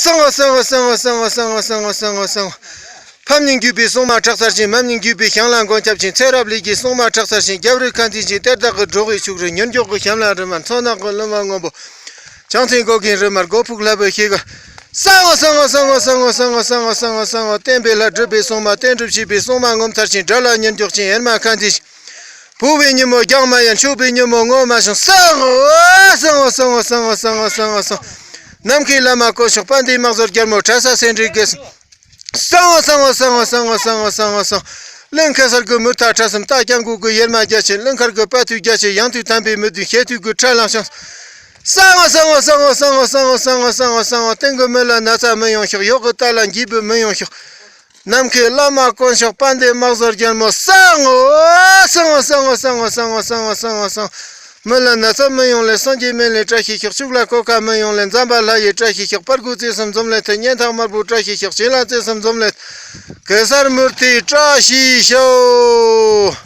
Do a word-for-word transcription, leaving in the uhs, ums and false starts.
གསང་བ་གསང་བ་གསང་བ། ཕམ་ཉིད་བརྒྱུད་པའི་སྲུང་མ་ཁྲག་གསར་ཅན། ཕམ་ཉིད་བརྒྱུད་པའི་ཞིང་ལ་མགོན་སྐྱབས་ཅན། ཚེ་རབས་ལས་ཀྱི་སྲུང་མ་ཁྲག་གསར་ཅན། རྒྱབ་རི་ཁ་འཛིན་ཅན། གཏེར་བདག་གི་འགྲོ་བའི་ཕྱུགས་རི། མྱུར་མགྱོགས་ཀྱི་ཞབས་ལ་རི་མ། མཚོ་ནག་གི་ལུ་མ་སྔོན་པོ། བྱང་སེམས་སྒོ་ཀུན་རི་མར་སྒོ་ཕུག་ལྷ་བུ་ཤེལ་གི། གསང་བ་གསང་བ་གསང་བ། བསྟན་པའི་ལྷ་སྒྲུབ་པའི་སྲུང་མ། བསྟན་སྒྲུབ་བྱེད་པའི་སྲུང་མ་ངོ་མཚར་ཅན། དགྲ་ལ་མྱུར་མགྱོགས་ཅན། ཨེར་མ་ཁ་འཛིན་ཅན། བུ་བའི་ཉིན་མོ་རྒྱང་མ་ཡན། ཕྱུག་པའི་ཉིན་མོ་ངོ་མ་ཤང་། གསང་བ་གསང་བ། ནམ་མཁའི་བླ་མ་དཀོན་མཆོག་དཔལ་ལྡན་དམག་ཟོར་རྒྱལ་མོ། གྲྭ་ས་སེ་འབྲས་དགེ་གསུམ། གསང་བ་གསང་བ། གླིང་གེ་སར་གྱི་མུ་མཐའ་ཁྲ་གསུམ། རྟ་རྐྱང་མགོ་གི་གཡེར་མ་རྒྱ་ཆེ། གླིང་དཀར་གྱི་དཔའ་ཐུལ་རྒྱ་ཆེ། ཡང་ཐུལ་དམ་པའི་མི་བདུན། ཤེས་ཐུལ་གྱི་ཁྲ་ལང་ཤང་། གསང་བ་གསང་བ། སྟེང་གི་མི་ལ་ན་ཚ་མི་ཡོང་ཤོག། འོག་གི་རྟ་ལ་འགྱེད་པ་མི་ཡོང་ཤོག། ནམ་མཁའི་བླ་མ་དཀོན་མཆོག་དཔལ་ལྡན་དམག་ཟོར་རྒྱལ་མོ། གསང་བ་གསང་བ། མི་ལ་ན་ཚ་མི་ཡོང་ལེ། སངས་རྒྱས་སྨན་བླའི་བཀྲ་ཤིས་ཤོག། ཕྱུགས་ལ་གོད་ཁ་མི་ཡོང་ལེ། ཛམ་བྷ་ལ་ཡི་བཀྲ་ཤིས་ཤོག། པར་གུ་རྩེ་གསུམ་འཛོམས་ལེ་ཐལ། སྙན་ཐག་དམར་པོའི་བཀྲ་ཤིས་ཤོག། བྱིན་རླབས་རྩེ་གསུམ་འཛོམས་ལེ་ཐལ། གེ་སར་མུར་ཐིའི་བཀྲ་ཤིས་ཤོག།